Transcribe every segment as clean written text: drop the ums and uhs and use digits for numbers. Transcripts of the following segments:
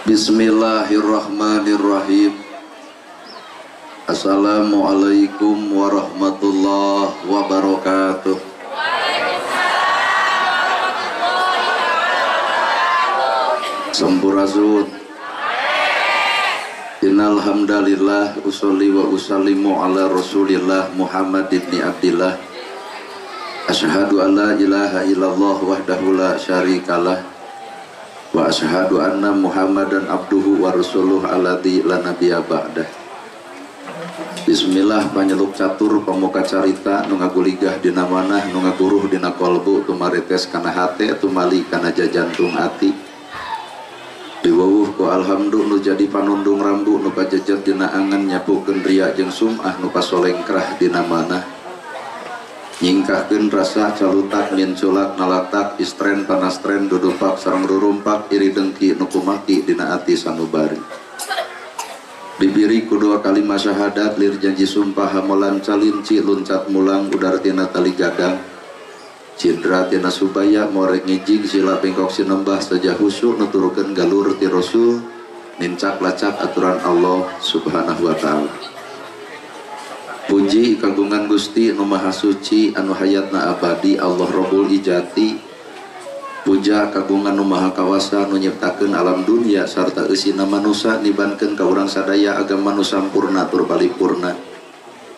Bismillahirrahmanirrahim. Assalamualaikum warahmatullahi wabarakatuh. Waalaikumsalam warahmatullahi wabarakatuh. Sampurasun. Innal hamdalillah usolli wa usallimu ala Rasulillah Muhammad ibni Abdillah. Asyhadu an la ilaha illallah wahdahu la syarikalah wa asyhadu anna Muhammadan abduhu wa rasuluh alladzi la nabiyya ba'dah. Bismillah panyeluk catur pamuka carita nu ngaguligah dina manah nu ngaguruh dina kolbu tumaretes kana hate tumali kana jajantung ati. Diwawuh ku alhamdu nu jadi panundung rambu nu pajejer dina angan nyapukeun ria jeung sum'ah nu pasolengkrah dina manah. Nyingkahkeun rasa calutak minculak nalatak istren panastren dudupak sareng rurumpak iri dengki nu kumaki dina ati sanubari. Dibiri ku dua kalimat syahadat lir janji sumpah hamolan calinci luncat mulang udar tina tali gadang cidra tina subaya morek ngijing sila bengkok sinembah saja husu nuturukeun galur ti rasul nincak lacak aturan Allah subhanahu wa ta'ala. Puji kagungan Gusti nu Maha Suci anu hayatna abadi Allah Rabbul Ijati. Puja kagungan nu Maha Kawasa nu nyiptakeun alam dunia sarta eusina manusa nibankeun ka urang sadaya agama nu sampurna tur paripurna.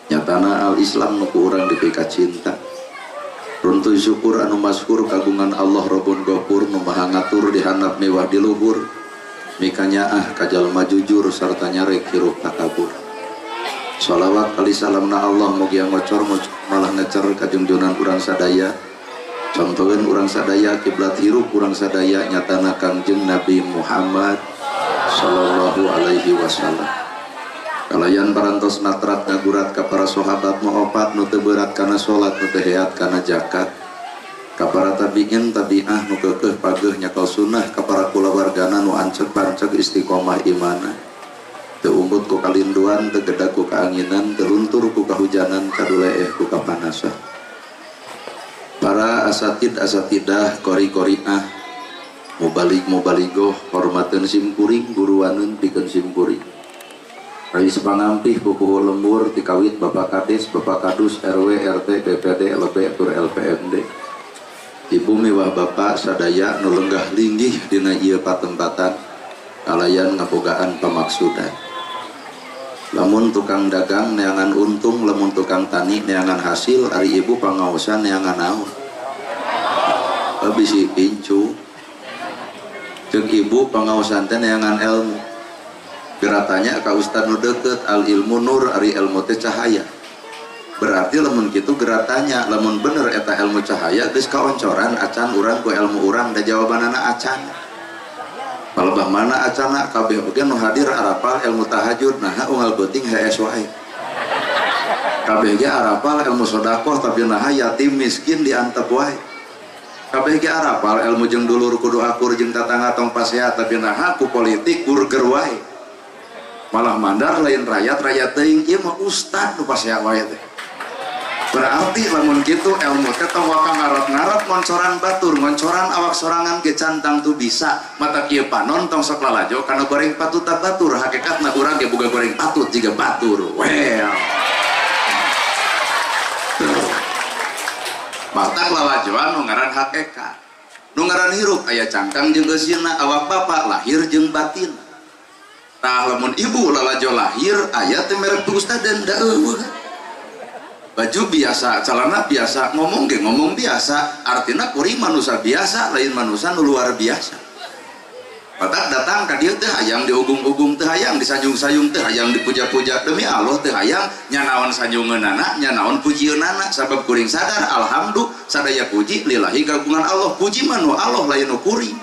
Nyatana al-Islam nu ku urang dipika cinta. Runtuy syukur anu masyhur kagungan Allah Rabbun Ghafur nu Maha ngatur di handap mewah di luhur. Mikanyaah ka jalma jujur sarta nyarek hirup takabur. Sholawat kali salamna Allah mugia ngocor malah ngecer kajungjunan urang sadaya. Contoheun urang sadaya kiblat hirup urang sadaya nyatana Kangjeng Nabi Muhammad sallallahu alaihi wasallam. Kalayan parantos natrat ngagurat ka para sahabat nu opat nu teu berat kana salat nu teu heat kana zakat. Ka para tabiin tabiah nu keukeuh pageuh nyakal sunnah ka para kulawargana nu anceg panceg istiqomah imana. Teu umbut ku kalinduan, teu gedag ku kaanginan, teu luntur ku kahujanan, kaduleeh ku kapanasan. Para asatid asatidah, kori-koriah, mubalik mubaligoh, hormateun sim kuring, guruaneun pikeun sim kuring. Rais pangampih pupuhu lembur tikawit Bapak Kades, Bapak Kadus, RW, RT, BPD, LB, tur LPMD. Ibu miwah bapak sadaya nu lenggah linggih dina ieu patempatan kalayan ngabogaan pamaksudan. Lamun tukang dagang neangan untung, lamun tukang tani neangan hasil, ari ibu pangaosan neangan naon. Bisi pincu. Ceuk ibu pangaosan teh neangan ilmu. Geratanya ka ustad nu deukeut al ilmu nur, ari ilmu teh cahaya. Berarti lamun kitu geratanya, lamun bener eta ilmu cahaya geus kaoncoran acan urang ku ilmu urang da jawabanana acan. Palebah mana acana kabeh oge nu hadir arapal ilmu tahajud naha unggal beuting hees wae. Kabeh ge arapal ilmu sedekah tapi naha yatim miskin diantep wae. Kabeh ge arapal ilmu jeung dulur kudu akur jeung tatangga tong pasea tapi naha ku politik burger wae. Malah mandar lain rakyat rakyat teuing ieu mah ustad nu pasea wae teh. Berarti lamun kitu ilmu teh tong waka ngarot-ngarot ngoncoran batur, ngoncoran awak sorangan ge cantang tu bisa. Mata kieu panon tong sok lalajo kana goreng patut batur, hakikatna urang ge boga goreng patut jiga batur. Well. Matak lalajoan nu ngaran hakikat. Nu ngaran hirup aya cangkang jeung eusina, awak bapak lahir jeung batin. Tah lamun ibu lalajo lahir aya teh merek ustadan da eueuh. Baju biasa, celana biasa, ngomong ge ngomong biasa, artinya kuring manusia biasa, lain manusia nu luar biasa. Batak datang ka dieu teh hayang diugung-ugung teh hayang disanjung-sanjung teh hayang dipuja-puja demi Allah teh hayang nyanaon sanjungeunana, nyanaon pujieunana sabab kuring sadar alhamdulillah sadaya puji lillahi kagungan Allah, puji mah nu Allah lain nu kuring.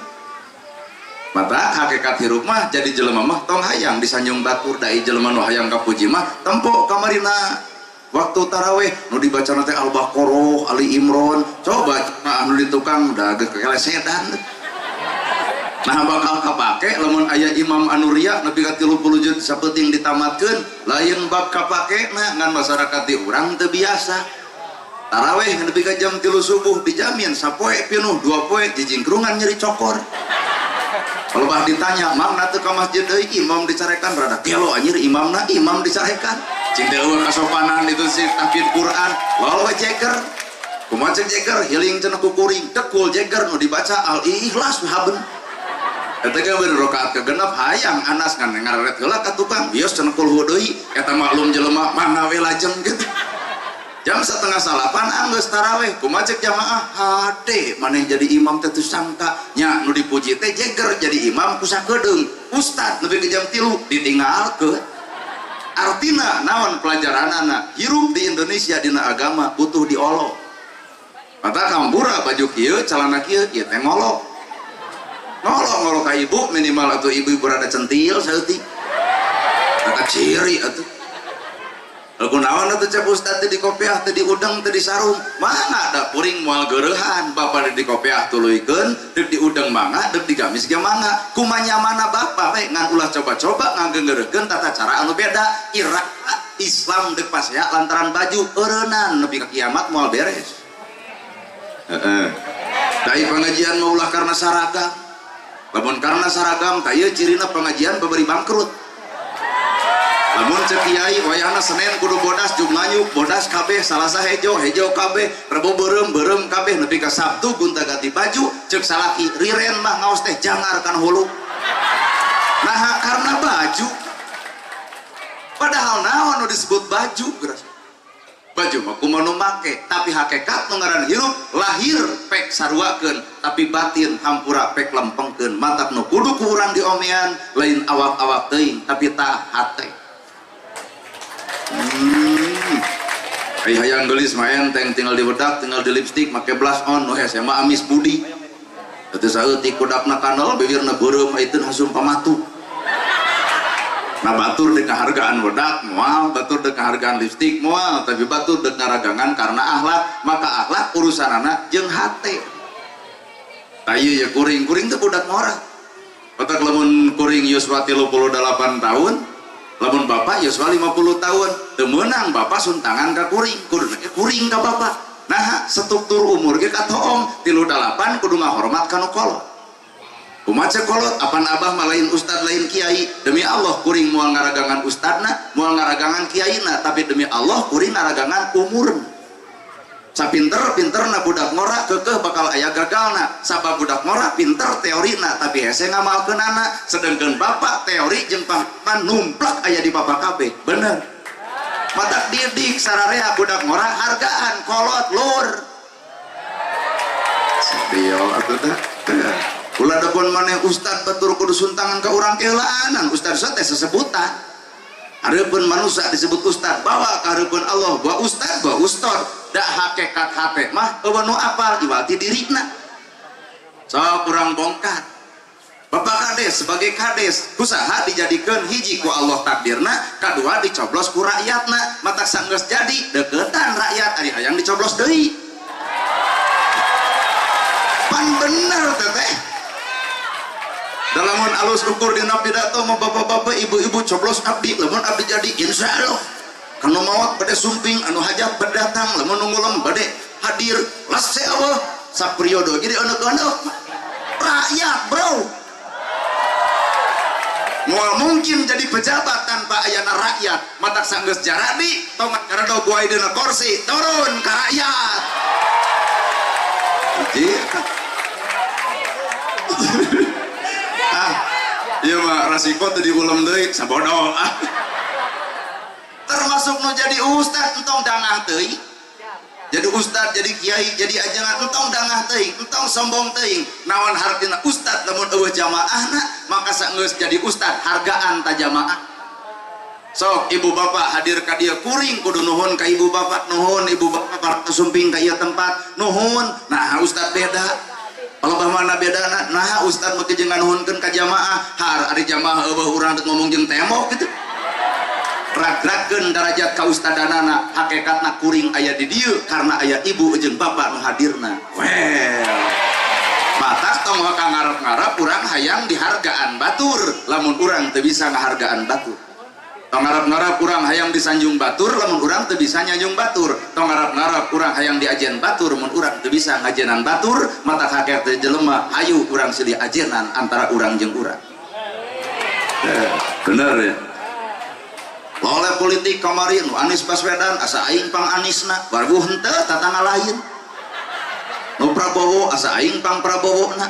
Mata hakikat hirup mah jadi jelema mah tong hayang disanjung batur da jelema nu hayang kapuji mah tempo kamarina. Waktu taraweh nu dibaca teh Al-Baqarah, Ali Imron, coba anu di tukang da geus kelesetan. Nah bakal kapake lamun aya imam anu ria nepi ka 30 juz sapeuting ditamatkeun, lain bab kapake na ngan masyarakat di urang teu biasa. Taraweh nepi ka jam 3 subuh dijamin sapoe pinuh, dua poe jijingkrungan nyeri cokor. Kalau bah ditanya, "Mang, na teu ka masjid deui, imam dicarekan rada gelo anjir imamna, imam dicarekan." Cing teu eueuh kasopanan itu si tahfidz Quran. Lol we jeger. Kumaha cek jeger? Hiling cenah ku kuring, dekul jeger nu dibaca Al-Ikhlas haben. Eta ge beureun rakaat kagenep hayang Anas ngan ngareret heula ka tukang. Bios cenah kulhu deui, eta maklum jelema mana we lajeng gitu. Jam 8.30 anggeus taraweh, kumaha cek jamaah? Hade maneh jadi imam teh teu sangka nya nu dipuji teh jeger jadi imam ku sakedeung. Ustad nepi ke jam 3 ditinggalkeun. Artina naon pelajaranana? Hirup di Indonesia dina agama butuh diolo. Mata kampura baju kieu, celana kieu, ieu teh ngolo. Ngolo ngolo ka ibu minimal atuh ibu-ibu rada centil saeutik. Kata ciri atuh. Kunaon atuh cek ustad teh di kopiah teh di udeng teh di sarung. Mangga da kuring moal geureuhan, bapak di kopiah tuluykeun, deuk di udeng mangga, deuk di gamis ge mangga. Kumanya mana bapak we ngan ulah coba-coba ngageureurkeun tata cara anu beda. Ira Islam deuk pasea lantaran baju eureunnan nepi ka kiamat moal beres. Heeh. Dai pengajian mah ulah karena saragam. Lamun karena saragam tah ieu cirina pengajian babari bangkrut. Lamun cek kiai wayahna Senin kudu bodas, Jumlanyuk bodas kabeh, Salasa hejo, hejo kabeh, Rebo beureum, beureum kabeh, nepi ka Sabtu gonta-ganti baju, cek salaki riren mah ngaos teh jangar kana hulu. Nah, karena baju. Padahal naon nu disebut baju geus. Baju mah kumaha nu make, tapi hakikat nu ngaran hirup lahir pek saruakeun, tapi batin hampura pek lempengkeun. Matak nu kudu ku urang diomean lain awak-awak teuing tapi tah hate. Ai hayang geulis mah enteng tinggal di bedak, tinggal di lipstik, make blush on, nu hese mah amis budi. Teu saeutik kudakna kanal, bibirna beureum aiteun hasum pamatu. Nah batur dek ngahargaan wedak moal, batur dek ngahargaan lipstik moal, tapi batur dek ngaragangan karena akhlak, maka akhlak urusanana jeung hate. Tah ieu ya kuring, kuring teh budak ngora. Otak lamun kuring yuswa 38 tahun, lamun bapak yuswa 50 tahun, teu meunang bapak suntangan ka kuring, kuduna ge kuring ka bapak. Nah, struktur umur ge katoong, 38 kudu ngahormat ka nu kolot. Kumaha cek kolot, apan abah mah lain ustad lain kiai. Demi Allah kuring moal ngaragangan ustadna, moal ngaragangan kiaina, tapi demi Allah kuring ngaragangan umurna. Sapinter-pinterna budak ngora keukeuh bakal aya gagalna. Sabab budak ngora pinter teorina tapi hese ngamalkeunana, sedengkeun bapak teori jeung pangalaman numplak aya di bapak kabeh. Bener. Matak didik sararea budak ngora hargaan kolot lur. Sadio atuh teh. Ulah depon maneh ustad batur kudu suntangan ka urang keulaanan, ustad teh sesebutan. Hareupeun manusia disebut ustad, bawa ka hareupeun Allah, bawa ustad, bawa ustad. Da hakikat hate mah eueuh nu apal iwati dirina. Sok urang bongkar. Bapak kades sebagai kades usaha dijadikeun hiji ku Allah takdirna, kadua dicoblos ku rakyatna, matak sanggeus jadi deukeutan rakyat ari hayang dicoblos deui. Pan bener teteh. Lamun alus ukur dina pidato mah bapak-bapak ibu-ibu coblos abdi, lamun abdi jadi insya Allah kanu maot bade sumping, anu hajat berdatang, lamun nu ngulem bade hadir, las Allah sapriodo jadi enek-enek rakyat bro. Moal mungkin jadi pejabat tanpa ayana rakyat, matak sanggeus jaradi tong ngaredo guai dina kursi turun ka rakyat. Hiji. Ah, ieu mah rasiko teu diulem deui sabodo. Ah. Termasuk nu jadi ustad entong dangah teuing. Jadi ustad, jadi kiai, jadi ajengan entong dangah teuing, entong sombong teuing. Naon hartina ustad lamun eueuh jamaahna, maka saenggeus jadi ustad hargaan ta jamaah. Sok ibu bapak hadir ka dieu kuring kudu nuhun ka ibu bapak, nuhun ibu bapak para sumping ka ieu tempat, nuhun. Nah ustad beda. Kalau bah mana bedana? Nah ustad mah jeung nganuhunkeun ka jamaah, har ari jamaah eueuh urang teh ngomong jeung tembok gitu. Rag-ragkeun darajat ka ustadanana, hakikatna kuring aya di dieu karena aya ibu jeung bapak nu hadirna. Well. Matak tong ka ngarep-ngarep urang hayang dihargaan batur, lamun urang teu bisa ngahargaan batur. Tong ngarap-ngarap urang hayang disanjung batur lamun urang teu bisa nyanjung batur. Tong ngarap-ngarap urang hayang diajen batur mun urang teu bisa ngajenan batur. Mata hakikat jelema hayu urang silih ajenan antara urang jeung urang. Bener ya. Oleh politik kamari nu Anies Baswedan asa aing pang Anisna, baru henteu tatangga lain. Nu Prabowo asa aing pang Prabowona,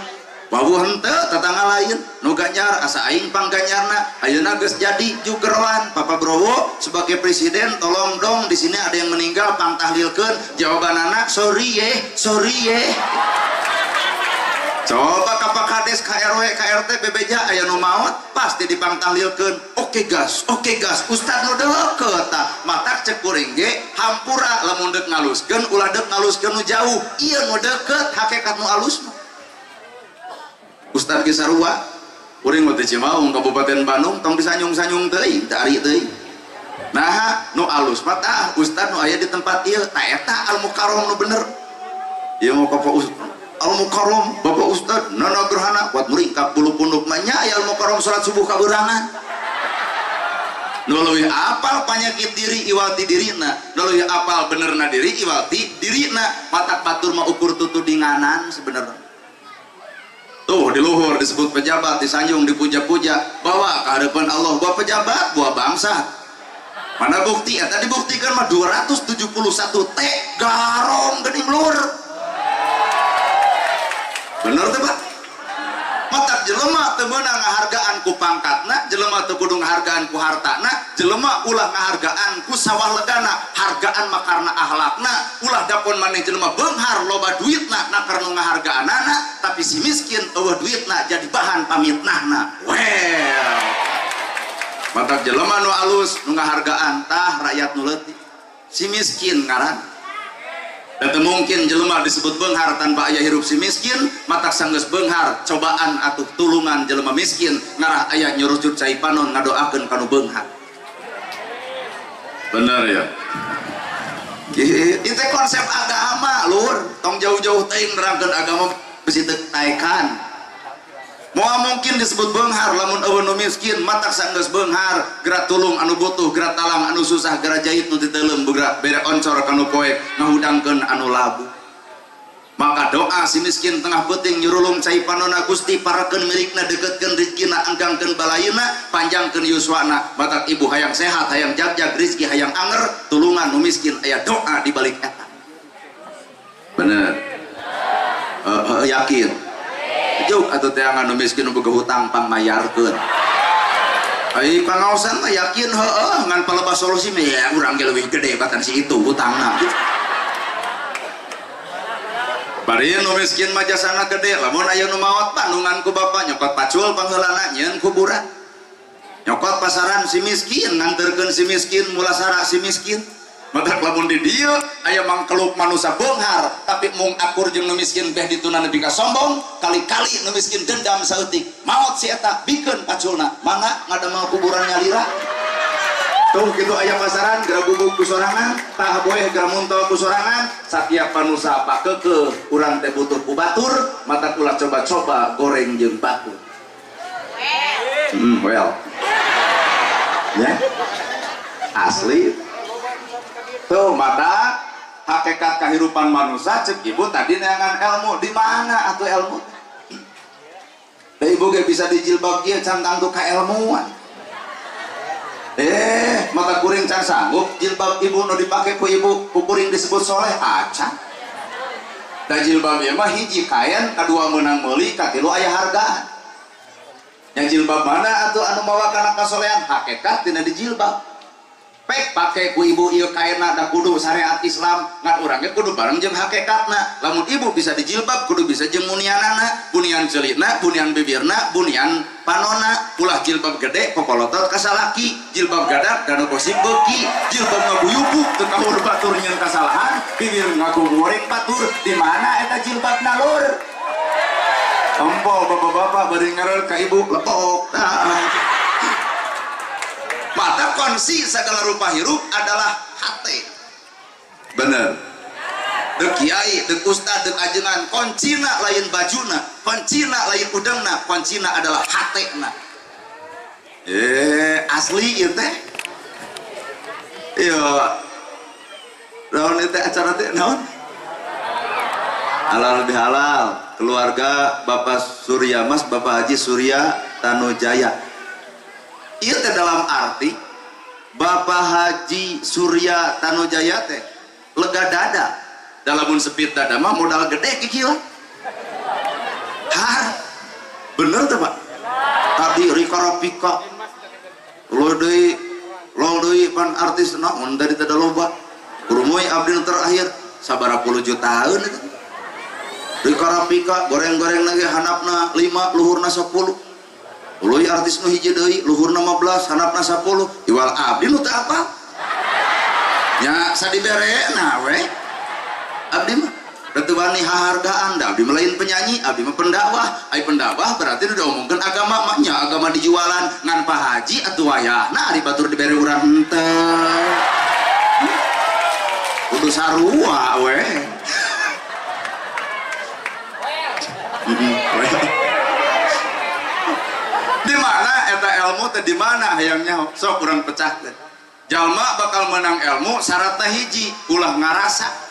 baru henteu tatangga lain. Nu Ganjar asa aing pang Ganjarna, ayeuna geus jadi jugeroan. Papa Browo sebagai presiden tolong dong di sini ada yang meninggal pang tahlilkeun. Jawabanana sorry ye, sorry ye. Coba ka Pak Kades, ka RW, ka RT, bebeja aya nu maot pasti dipangtahlilkeun. Oke gas, ustad nu deukeut tah. Matak cek kuring ge hampura lamun deuk ngaluskeun ulah deuk ngaluskeun nu jauh. Ieu nu deukeut hakikat nu alus mah. Ustad ge sarua. Kuring mah teh Cimaung Kabupaten Bandung tong disanjung-sanjung teuing, teu ari teuing. Nah, nu alus mah tah ustad nu aya di tempat ieu, tah eta al mukarrom nu bener. Ieu mah ka Ustad Al-Mukarram, Bapak Ustad, Nana Gerhana, kuat meringkap bulu punduk mah nya Al-Mukarram salat subuh kaberangan. Nu leuwih apal panyakit diri iwal ti dirina, nu leuwih apal benerna diri iwal ti dirina. Matak batur mah ukur tutudinganan sebenarnya. Tuh di luhur disebut pejabat, disanjung, dipuja-puja, bawa ke hadapan Allah, bawa pejabat, bawa bangsa. Mana bukti? Eta dibuktikan mah 271 T garong geuning lur. Bener tuh Pak? Matak jelema teu meunang ngahargaan ku pangkatna, jelema teu kudu ngahargaan ku hartana, jelema ulah ngahargaan ku sawah legana, hargaan mah karena akhlakna, ulah dapon maneh jelema beunghar loba duitna na karena ngahargaanana, tapi si miskin eueuh duitna jadi bahan pamitnahna. Well. Matak jelema nu alus nu ngahargaan tah rakyat nu leutik. Si miskin ngaran. Dan mungkin jelema disebut beunghar tanpa aya hirup si miskin, matak sanggeus beunghar cobaan atuh tulungan jelema miskin ngarah aya nyurucut cai panon ngadoakeun kanu beunghar. Bener ya? Itu konsep agama lur, tong jauh-jauh teuing nerangkeun agama bisi teu taekan. Moal mungkin disebut beunghar lamun eueuh nu miskin, matak sanggeus beunghar geura tulung anu butuh, geura talang anu susah, geura jahit nu titeuleum, geura bere oncor kanu poek, ngahudangkeun anu labu. Maka doa si miskin tengah peuting nyurulung cai panona Gusti parakeun milikna, deketkeun rezekina, anggangkeun balayuna, panjangkeun yuswana. Matak ibu hayang sehat, hayang jagjag rezeki, hayang anger, tulungan nu miskin aya doa di balik eta. Bener. Yakin. Juk atau teangan nu miskin nu boga hutang pangmayarkeun. Ai pangaosan mah yakin heueuh ngan palebah solusi mah ya urang ge leuwih gede batan si itu hutangna. Bari nu miskin mah jasana gede, lamun aya nu maot panungan ku bapa nyokot pacul pangheulana nyieun kuburan. Nyokot pasaran si miskin nganterkeun si miskin mulasara si miskin. Matak lamun di dieu aya mangkeluk manusa beunghar tapi mung akur jeung nu miskin beh dituna nepi ka sombong, kali-kali nu miskin dendam saeutik maot si eta bikeun paculna mangga ngadamel kuburan nyalira. Tuh kitu aya pasaran geura gugug ku sorangan, tah boeh geura muntol ku sorangan, satiap manusa pakeukeeh urang teh butuh ku batur, matak ulah coba-coba goreng jeung batur. Well. Ya. Asli. Tuh mata hakikat kehidupan manusia cek ibu tadi neangan ilmu di mana atuh ilmu? Da ibu ge bisa dijilbab ieu can tangtu kailmuan. Mata kuring can sanggup jilbab ibu nu dipake ku ibu ku kuring disebut soleh acan. Da jilbab ieu mah hiji kaen, kadua meunang meuli, katilu aya hargaan. Yang jilbab mana atuh anu mawa kana kasolehan hakikat dina dijilbab. Pek pake ku ibu ieu kaena da kudu syariat Islam ngan urang ge kudu bareng jeung hakikatna. Lamun ibu bisa dijilbab kudu bisa jeung munianana, bunian ceulina, bunian bibirna, bunian panona. Ulah jilbab gede popolotot ka salaki, jilbab gadak danu gosip beuki, jilbab ngaguyubuk teu kaur batur nyeun kasalahan, bibir ngaku goreng batur, di mana eta jilbabna lur? Empo bapak-bapak bari ngareul ka ibu lepok. Mata kunci segala rupa hirup adalah hati. Bener. Dek kiai, dek ustad, dek ajengan, kuncina lain bajuna, kuncina lain udangna, kuncina adalah hatena. Asli ieu teh. Iya. Naon itu acara teh naon? Halal bihalal keluarga Bapak Surya Mas, Bapak Haji Surya Tanujaya. Ieu teh dalam arti Bapak Haji Surya Tanujaya teh lega dada. Dalamun sepit dada mah modal gede kikil. Har. Bener teh Pak? Tadi Rika Rafika. Lo deui, lo deui pan artis naon dari teh loba. Kurumui abdi nu terakhir sabaraha puluh juta tahun itu. Rika Rafika goreng-goreng lagi hanapna 5 luhurna 10. Uluy artis nu hiji deui luhurna 15 hanapna 10. Iwal abdi nu teu apal. Nya sadiberena we. Abdi mah teu wani hahargaan da abdi mah lain penyanyi, abdi mah pendakwah. Ai pendakwah berarti udah diomongkeun agama mah nya agama dijualan ngan Pak Haji atuh wayahna ari batur dibere urang henteu. Kudu sarua we. Di mana eta ilmu teh di mana hayang nyaho sok urang pecahkeun. Jalma bakal menang ilmu syaratna hiji ulah ngarasa.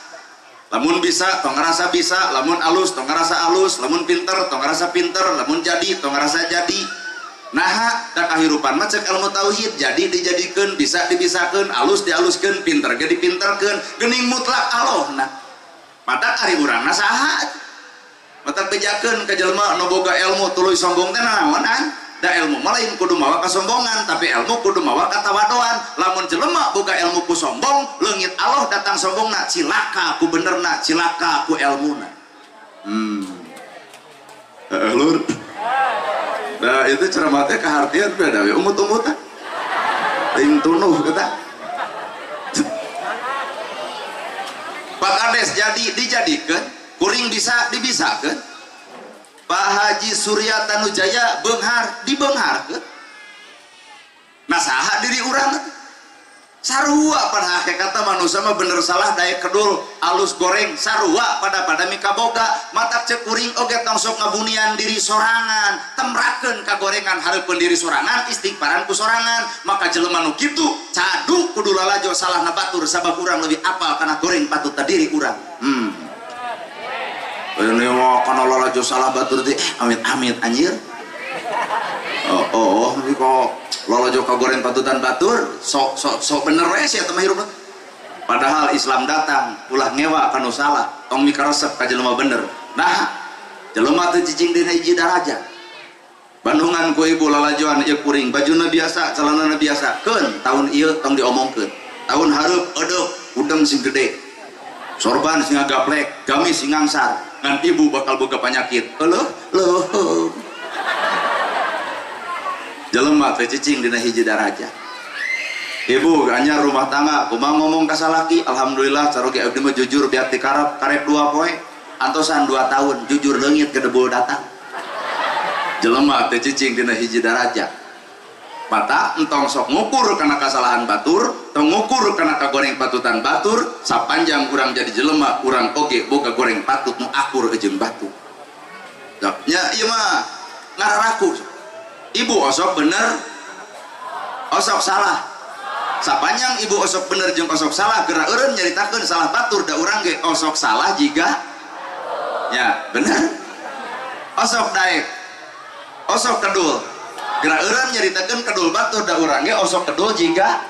Lamun bisa tong ngarasa bisa, lamun alus tong ngarasa alus, lamun pinter tong ngarasa pinter, lamun jadi tong ngarasa jadi. Naha da kahirupan mah cek ilmu tauhid jadi dijadikeun, bisa dibisakeun, alus dialuskeun, pinter ge dipinterkeun, geuning mutlak Allahna. Matak ari urangna saha? Matak bejakeun ka jelema nu boga ilmu tuluy sombong teh naonan? Da ilmu mah lain kudu mawa kasombongan, tapi ilmu kudu mawa katawadoan. Lamun jelema boga ilmu ku sombong, leungit Allah datang sombongna, cilaka ku benerna, cilaka ku elmuna. Heeh lur. Nah itu ceramahnya kehartian beda ya, umut-umutan ting tunuh kata. Pak Kades jadi dijadikan, kuring bisa dibisakan. Pak Haji Surya Tanujaya beunghar dibeungharkeun. Nah saha diri urang sarua pada hakikatna manusia mah bener salah daek kedul alus goreng sarua pada pada mikaboga matak cek kuring oge tong sok ngabunian diri sorangan temrakeun kagorengan hareupeun diri sorangan istighfaran ku sorangan maka jelema nu kitu cadu kudu lalajo salahna batur sabab urang leuwih apal kana goreng patut diri urang. Ini mah kana lalajo salah batur teh amit-amit anjir. Oh, tapi kok lalajo kagoreng patutan batur sok sok sok bener we sia teh mah hirup. Padahal Islam datang ulah ngewa kanu salah tong mikaresep ka jelema bener. Nah jelema teh cicing dina hiji daraja. Bandungan ku ibu lalajoan ieu kuring bajuna biasa celanana biasa keun tahun ieu tong diomongkeun tahun hareup eudeup udeng sing gede sorban sing ngagaplek gamis sing ngangsar ngan ibu bakal boga panyakit leuh leuh. Jelema teh cicing dina hiji daraja. Ibu anyar rumah tangga kumaha ngomong ka salaki alhamdulillah caroge abdi mah jujur biar ti karep karep 2 poe antosan 2 tahun jujur leungit kedebul datang. Jelema teh cicing dina hiji daraja. Mata entong sok ngukur kana kasalahan batur, tong ngukur kana kagoreng patutan batur, sapanjang urang jadi jelema urang oge boga goreng patut nu akur jeung batu. Nya ieu mah ngararaku. Ibu osok bener, osok salah. Sapanjang ibu osok bener jeung osok salah, geura eureun nyaritakeun salah batur da urang ge osok salah jiga. Ya, bener. Osok daek, osok kedul. Geura eureun nyaritakeun kedul batur da urang ge osok kedul jiga.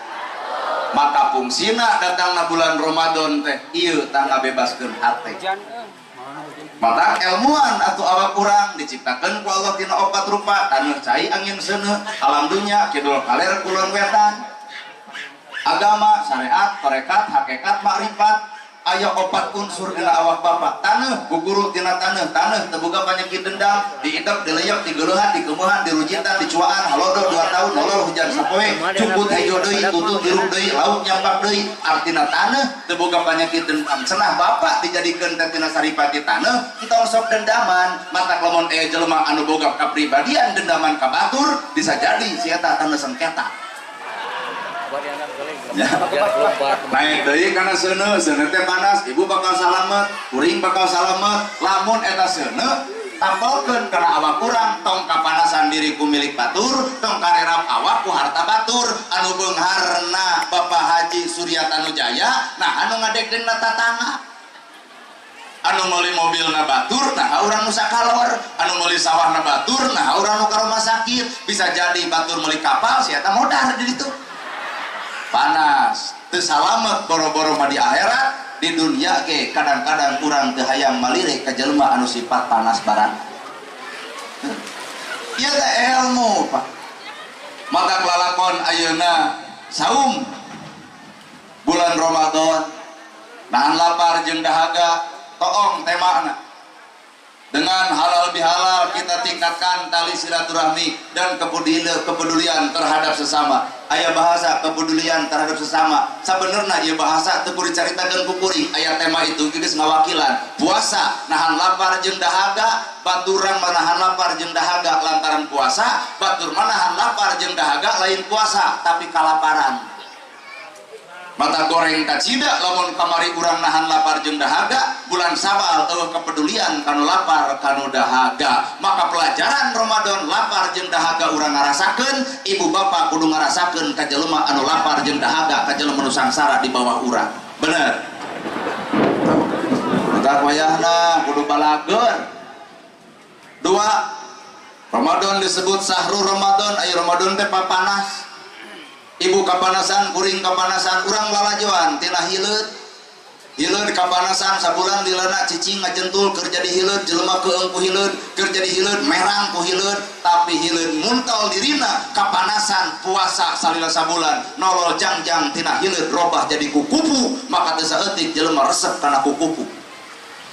Maka fungsina datangna bulan Ramadan teh ieu tah ngabebaskeun hate. Mata ilmuan atau awak urang diciptakan ku Allah tina opat rupa taneuh cai angin seuneu alam dunya kidul kaler kulon wetan agama syariat tarekat hakikat makrifat aya opat unsur dina awak bapak taneuh guguru tina taneuh taneuh teu boga panyakit dendam diidep dileyep digeuleuhan dikeumeuhan dirujitan dicuaan halodo 2 tahun nolol hujan sapoe cukut hejo deui tutut hirup deui lauk nyampak deui artina taneuh teu boga panyakit dendam cenah bapak dijadikeun teh tina saripati taneuh entong sok dendaman matak lamun aya jelema anu boga kapribadian dendaman ka batur bisa jadi si eta taneuh sengketa. Ya. Naik deui kana seuneu, seuneu teh panas, ibu bakal salamet, kuring bakal salamet. Lamun eta seuneu tampelkeun kana awak urang, tong kapanasan diri ku milik batur, tong karerap awak ku harta batur. Anu beungharna Bapak Haji Surya Tanujaya, nah anu ngadegdegna tatangga. Anu meuli mobilna batur, nah urang nu sakalor. Anu meuli sawahna batur, nah urang nu ka rumah sakit. Bisa jadi batur meuli kapal, si eta modar di ditu. Panas, teu salamet boro-boro mah di akhirat, di dunia ge kadang-kadang urang teu hayang malirih ka jelema anu sifat panas barang. Ieu teh ilmu, Pak. Maka lalakon ayeuna saum bulan Ramadan, nahan lapar jeung dahaga, toong temana. Dengan halal bihalal kita tingkatkan tali silaturahmi dan kepedulian terhadap sesama. Aya bahasa kepedulian terhadap sesama. Sabenerna ieu bahasa teu kudu dicaritakeun ku kuring. Aya tema itu geus ngawakilan. Puasa nahan lapar jeung dahaga, baturan manahan lapar jeung dahaga lantaran puasa, batur manahan lapar jeung dahaga lain puasa tapi kalaparan. Mata goreng kacida lamun kamari urang nahan lapar jeung dahaga, bulan Syawal eueuh kepedulian kanu lapar kanu dahaga. Maka pelajaran Ramadan lapar jeung dahaga urang ngarasakeun, ibu bapak kudu ngarasakeun ka jelema anu lapar jeung dahaga, ka jelema nu sangsara di bawah urang. Bener. Entar wayahna kudu balager. Dua, Ramadan disebut sahru Ramadan, ayo Ramadan teh papanas. Ibu kapanasan, kuring kapanasan, urang lalajoan tina hileud. Hileud kapanasan sabulan dilana cicing ngajentul keur jadi hileud, jelema keung ku hileud, keur jadi hileud merang ku hileud, tapi hileud muntal dirina kapanasan puasa salila sabulan, nolol jangjang tina hileud robah jadi kukupu, maka teu saeutik jelema resep kana kukupu.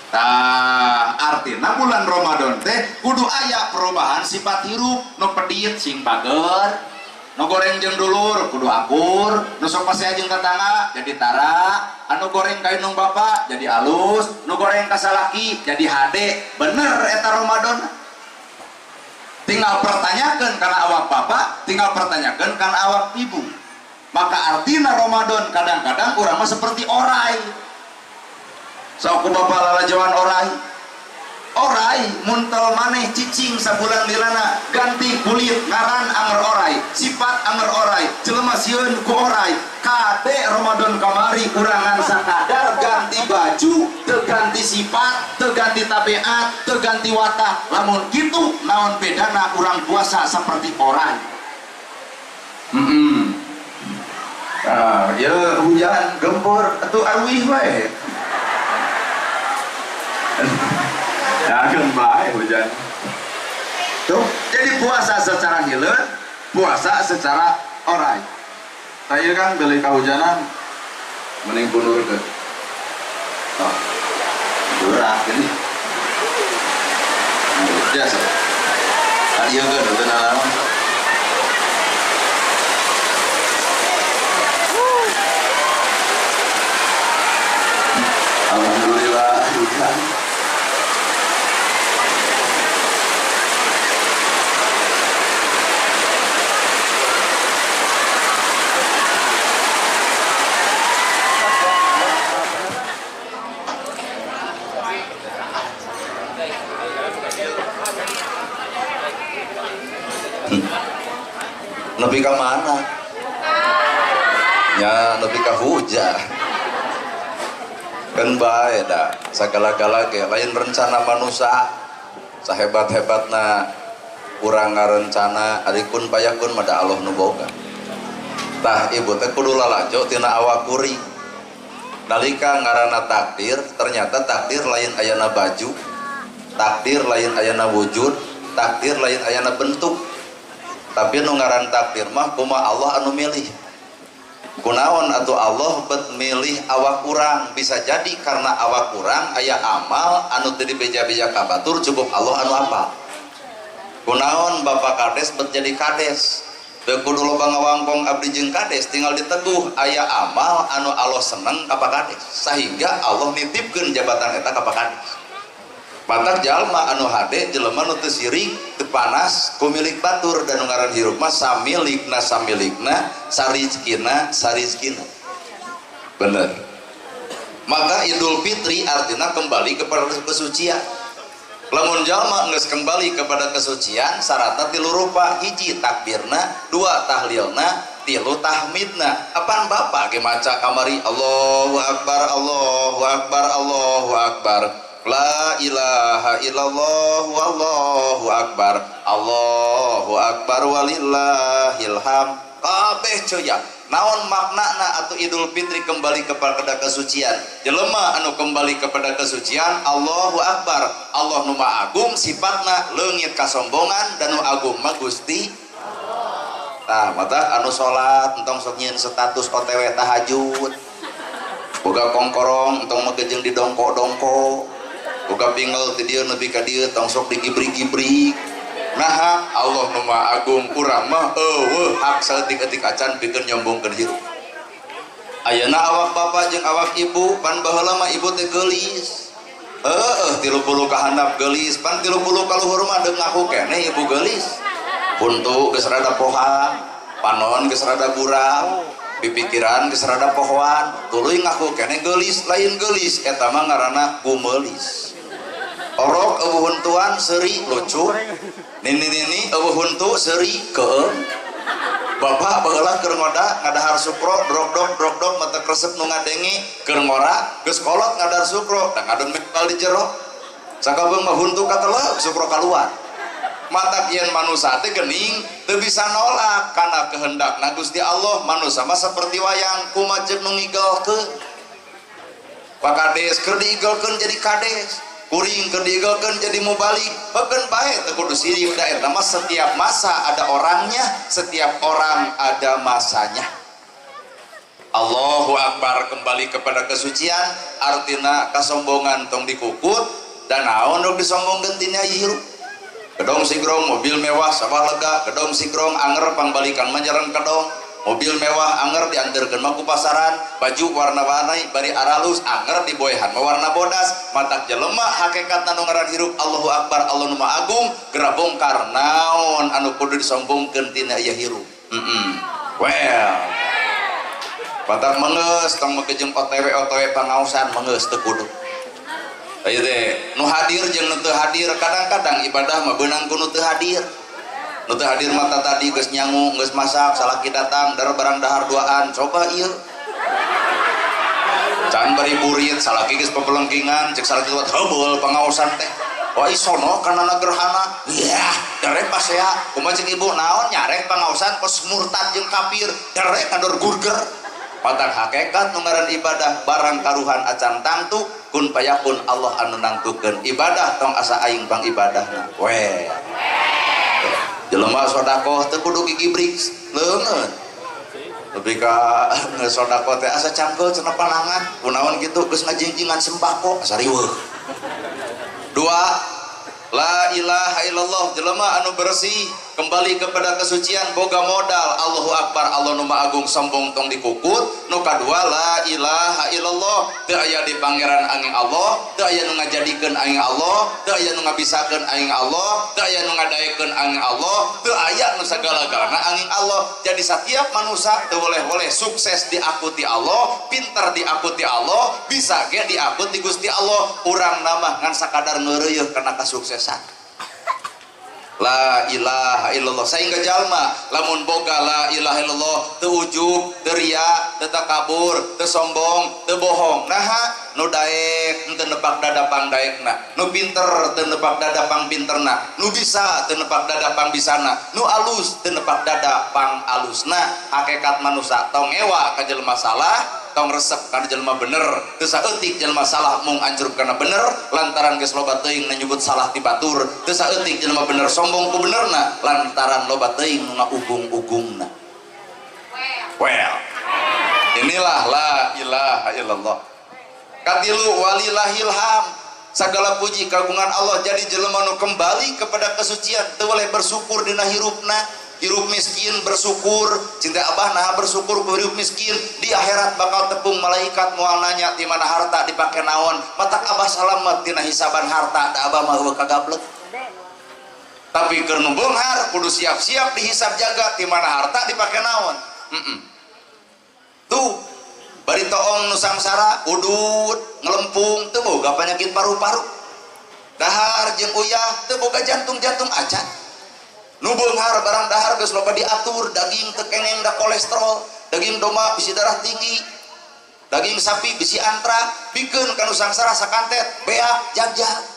Tah, artina bulan Ramadan teh kudu aya perubahan sifat hirup, nu pedit sing bager. Nu goreng jeung dulur kudu akur, nu sok pasea jeung tetangga jadi tara, anu goreng ka indung bapa jadi alus, nu goreng ka salaki jadi hade. Bener eta Ramadan. Tinggal pertanyakeun kana awak bapa, tinggal pertanyakeun kana awak ibu. Maka artina Ramadan kadang-kadang urang mah seperti orai. Sok ku bapa lalajoan orai. Orai muntel maneh cicing sabulan lilana ganti kulit ngaran anger orai, sifat anger orai, jelema sieun ku orai. Kade Ramadan kamari urangan sakadar ganti baju, teu ganti sifat, teu ganti tabiat, teu ganti watak. Lamun kitu naon bedana urang puasa seperti orai. Ah, ya hujan gempur atuh arwih wae. Jangan baik hujan. Tuh, jadi puasa secara hileud, puasa secara orai. Saya kan beli kahujanan, mending pundur ke. Oh, durah ini. Biasa. Kan iya kan, itu naon. Alhamdulillah hujan. Nepi ka mana? Ya, nepi ka hujan. Kan bae da, sagala-gala ge lain rencana manusia. Sahebat-hebatna urang ngarencana ari kun payakun mah da Allah nu boga. Tah ibu teh kudu lalajo tina awak kuring. Nalika ngaranna takdir, ternyata takdir lain ayana baju, takdir lain ayana wujud, takdir lain ayana bentuk. Tapi nu ngaran takdir mah kumaha Allah anu milih. Kunaon atuh Allah bet milih awak urang, bisa jadi karena awak urang aya amal anu teu dibeja-beja ka batur cukup Allah anu apa. Kunaon Bapak Kades bet jadi kades. Teu kudu loba ngawangkong abdi jeung kades, tinggal diteguh aya amal anu Allah seneng ka Pak Kades sehingga Allah nitipkeun jabatan eta ka Pak Kades. Batak jalma anu hade jelema nu teu sirik teu panas ku milik batur dan nu ngaran hirup mah samilikna samilikna sarizkina sarizkina. Bener. Maka Idul Fitri artinya kembali kepada kesucian. Lamun jalma geus kembali kepada kesucian syaratna tilu rupa, hiji takbirna, dua tahlilna, tilu tahmidna. Apaan bapak ge maca kamari Allahu akbar Allahu akbar Allahu akbar la ilaha illallah wallahu akbar Allahu akbar walillahil hamd. Kabeh coya naon maknana atuh Idul Fitri kembali kepada kesucian. Jelema anu kembali kepada kesucian Allahu akbar. Allah nu maha agung sifatna leungit kasombongan dan nu agung mah Gusti Allah. Tah mata anu salat entong sok nyieun status OTW tahajud. Boga kongkorong entong megejeng di dongko-dongko. Boga pingel ti dieu nepi ka dieu tong sok digibrik-gibrik. Nah, Allah nu maha agung urang mah eueuh hak saeutik-eutik acan pikeun nyombongkeun hirup. Ayeuna awak bapak jeung awak ibu pan baheula mah ibu teh geulis. Heueuh 30 ka handap geulis, pan 30 ka luhur mah deung ngaku keneh ibu geulis. Huntu geus rada poha, panon geus rada buram, pipikiran geus rada pohoan, tuluy ngaku keneh geulis, lain geulis eta mah ngaranna gumeulis. Orok eueuh huntuan seuri lucu. Nini-nini eueuh huntu seuri keung. Bapak baheula keur ngoda ngadahar sukro drok-dok drok-dok mata kresep nu ngadenge keur ngora geus kolot ngadahar sukro da ngadon mekal di jero. Sakabeung mah huntu katelep sukro kaluar. Matak yen manusa teh geuning teu bisa nolak kana kehendakna Gusti Allah. Manusa mah saperti wayang kumaha jeung nu ngigelkeun. Pak Kades keur diigelkeun jadi kades. Kuring keur diigelkeun jadi mubalik, beukeun bae teu kudu sirik da eta mah setiap masa ada orangnya, setiap orang ada masanya. Allahu akbar kembali kepada kesucian, artina kasombongan tong dikukut dan naon nu disombongkeun tina hirup. Gedong sigrong mobil mewah sawah lega, gedong sigrong anger pangbalikan manjaran kedong. Mobil mewah anger diantarkeun mah ku pasaran, baju warna-warni bari aralus anger diboehan mah warna bodas. Matak jelema hakikatna nu ngaran hirup Allahu akbar Allah nu maha agung geura bongkar naon anu kudu disombongkeun tina ieu hirup. Well. Matak mengeus tong make jeung OTW OTW pangaosan mengeus teu kudu. Ayo teh nu hadir jeung nu teu hadir kadang-kadang ibadah mah beunang ku nu teu hadir. Nu teu hadir mata tadi geus nyangu, geus masak, salaki datang, dar barang dahar duaan, coba ieu. Can bari burit, salaki geus pepelengkingan, cek salaki wat heubeul pangaosan teh. Wah isono kana gerhana. Yah, derek pasea. Kumaha cek ibu naon nyarek pangaosan kos murtad jeung kafir, derek ngador gurger. Matak hakikat nu ngaran ibadah barang karuhan acan tangtu kun payakun Allah anu nangtukeun ibadah tong asa aing pang ibadahna. Weh. Jelema sodakoh teu kudu gigibrik leungeun. Lebih ka sodakoh teh asa cangkeul cenah panangan, kunaon kitu geus ngajingjingan sembako asa riweuh. Dua, la ilaha illallah jelema anu bersih kembali kepada kesucian boga modal Allahu akbar Allah nu maha agung sombong tong dikukut. Nu kadua la ilaha illallah teu aya di pangeran angin Allah, teu aya nu ngajadikeun angin Allah, teu aya nu ngabisakeun angin Allah, teu aya nu ngadaekeun angin Allah, teu aya nu sagala-galana angin Allah. Jadi setiap manusia teu boleh-boleh sukses diakuti Allah, pinter diakuti Allah, bisa ge diakuti Gusti Allah. Urang nama ngan sakadar ngeureuyeuh kana kasuksesan. La ilaha illallah sehingga jalma lamun boga la ilaha illallah teu ujub, teu riya, teu takabur, teu sombong, teu bohong. Naha nu daek teu nepak dada pang daekna, nu pinter teu nepak dada pang pinterna, nu bisa teu nepak dada pang bisana, nu alus teu nepak dada pang alusna. Hakikat manusia tong ngewa ka jelema salah, tong resep kana jelema bener, teu saeutik jelema salah mung anjrub kana bener lantaran geus loba teuing nu nyebut salah ti batur, teu saeutik jelema bener sombong ku benerna lantaran loba teuing nu ngaugung-ugungna. Well, inilah la ilaha illallah. Katilu walillahil ham, segala puji kagungan Allah. Jadi jelema nu kembali kepada kesucian teu boleh bersyukur dina hirupna. Hirup miskin bersyukur, cinta abah nah bersyukur ku hirup miskin, di akhirat bakal tepung malaikat moal nanya di mana harta dipake naon, matak abah salamet dina hisaban harta da abah mah heueuh kagablek. Tapi keur nu beunghar kudu siap-siap dihisab jaga di mana harta dipake naon. Tuh bari toong nu sangsara udut ngelempung teu boga penyakit paru-paru, dahar jeung uyah teu boga jantung-jantung acan. Nu beunghar barang dahar geus loba diatur, daging teu kengeng da kolesterol, daging domba bisi darah tinggi, daging sapi bisi antrak, bikeun ka nu sangsara sakantet, beak jagjag.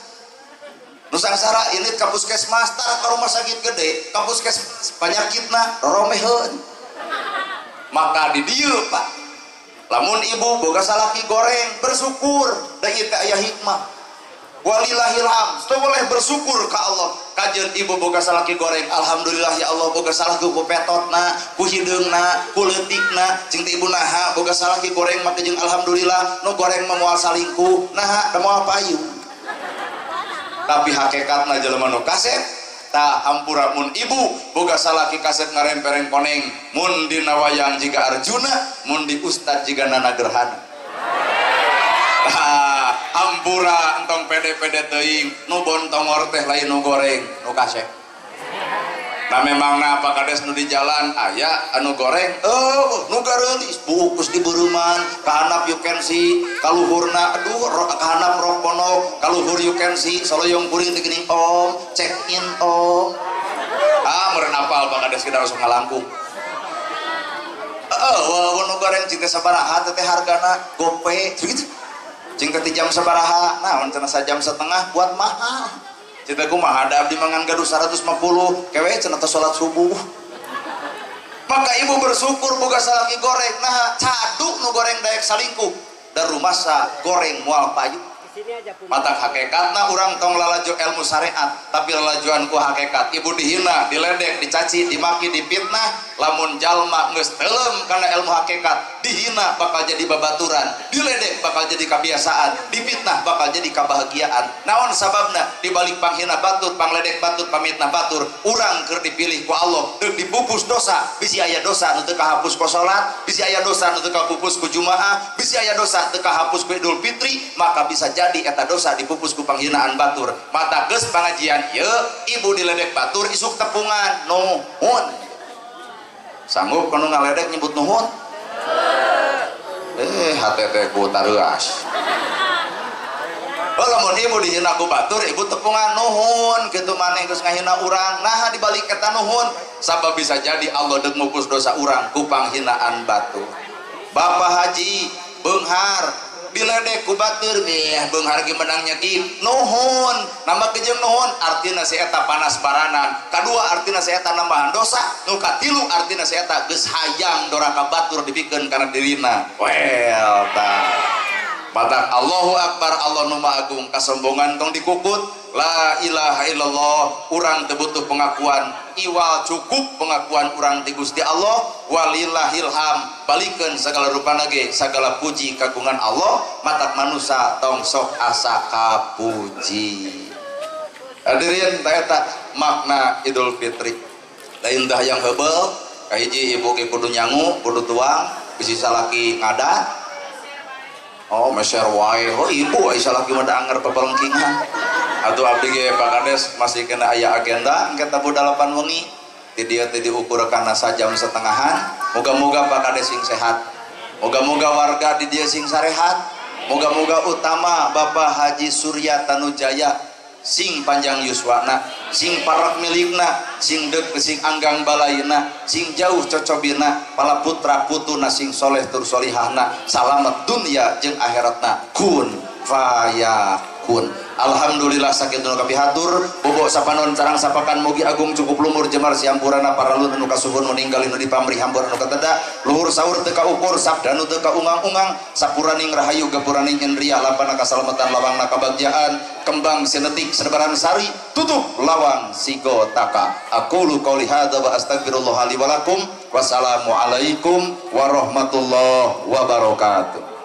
Nu sangsara ini ka puskesmas, tara ka rumah sakit gede, ka puskesmas panyakitna roromeheun. Maka di dieu Pak, lamun ibu boga salaki goreng, bersyukur, da ieu teh aya hikmah. Walillahilham, teu boleh bersyukur ka Allah. Kajeun ibu boga salaki goreng, alhamdulillah ya Allah boga salaki ku petotna, ku hideungna, ku leutikna, cing teh ibu naha boga salaki goreng mah jeung alhamdulillah, nu goreng mah moal salingkuh, naha da moal payu. Tapi hakikatna jelema nu kasep, tah hampura mun ibu boga salaki kasep ngarempereng koneng, mun dina wayang jiga Arjuna, mun di ustad jiga Nana Gerhana. Tah hampura entong pede-pede teuing, nu bontongor teh lain nu goreng, nu kasep. Nah memangna Pak Kades nu di jalan aya anu goreng, oh nu gareulis bukus di beureman, kahanap you can see, kaluhurna aduh kahanap rok ponok, kaluhur you can see, soloyong kuring teh geuning om, check in om. Ah meureun apal Pak Kades kita langsung ngalangkung. Heeh, nu goreng cing teh sabaraha teh hargana gope gitu. Cing teh jam sabaraha, naon cenah sajam setengah buat mahal. Cita kumaha da abdi mangan gaduh 150 kewe cenah teh salat subuh. Maka ibu bersyukur boga salaki goreng, nah cadu nu goreng daek salingkuh da rumasa goreng moal payu. Mata hakikatna urang tong lalajo ilmu syariat, tapi lalajoan ku hakikat. Ibu dihina, diledek, dicaci, dimaki, dipitnah, lamun jalma geus teuleum kana ilmu hakikat, dihina bakal jadi babaturan, diledek bakal jadi kebiasaan, dipitnah bakal jadi kebahagiaan. Naon sababna? Dibalik panghina batur, pangledek batur, pamitnah batur, urang keur dipilih ku Allah, deuk dipupus dosa, bisi aya dosa nu teu kahapus ku salat, bisi aya dosa nu teu kapupus ku jumaah, bisi aya dosa teu kahapus ku Idul Fitri, maka bisa jadi eta dosa dipupus ku panghinaan batur. Mata geus pangajian ieu, ibu diledek batur isuk tepungan nuhun. Sanggup kanu ngaledek nyebut nuhun? Hate teh ku tareuas. Oh, lamun ibu dihina ku batur, ibu tepungan nuhun kitu maneh geus ngahina urang. Naha dibalik eta nuhun? Sabab bisa jadi Allah deuk mupus dosa urang ku panghinaan batur. Bapak Haji beunghar diledek ku batur, beh beunghar ge menang nyekip nuhun. Nambah kejeng nuhun artina si eta panas baranan, kadua artina si eta nambahan dosa, nu katilu artina si eta geus hayang doraka batur dipikeun kana dirina. Well tah matak Allahu Akbar, Allah nu Maha Agung, kasombongan tong dikukut. La ilaha illallah, urang teu butuh pengakuan, iwal cukup pengakuan urang ti Gusti Allah. Walillahilham, balikeun sagala rupana ge sagala puji kagungan Allah. Matak manusa tong sok asa kapuji. Hadirin, tah eta makna Idul Fitri. Lain dah yang heubeul, kahiji ibu ge kudu nyangu, kudu tuang, bisi salaki ngadat. Oh, meser wae. Oh, ibu ai salaki mah da anger papalengkingan. Atuh abdi ge Pak Kades masih kena aya agenda engke tabuh 8 wengi. Ti dieu teh diukur kana sajam setengahan. Moga-moga Pak Kades sing sehat. Moga-moga warga di dieu sing sarehat. Moga-moga utama Bapak Haji Surya Tanujaya sing panjang yuswana, sing parak milikna, sing deuk sing anggang balaina, sing jauh cocobina, pala putra putuna sing soleh tur solihahna, salamet dunya jeung akhiratna, kun fayakun. Alhamdulillah sakitu nu kapihatur, bobo sapanon carang sapakan mugi agung cukup lumur jemar siampurana paralun anu kasuhun nu ninggalin nu dipamrih hampura nu kateda, luhur saur teu kaukur sabda nu teu kaungang-ungang, sapuraning rahayu gapuraning indria lapana kasalametan lawangna kabagjaan, kembang sinetik senebaran sari tutup lawang sigotaka. Aqulu qouli hadza wa astagfirullah li wa lakum. Wassalamualaikum warahmatullahi wabarakatuh.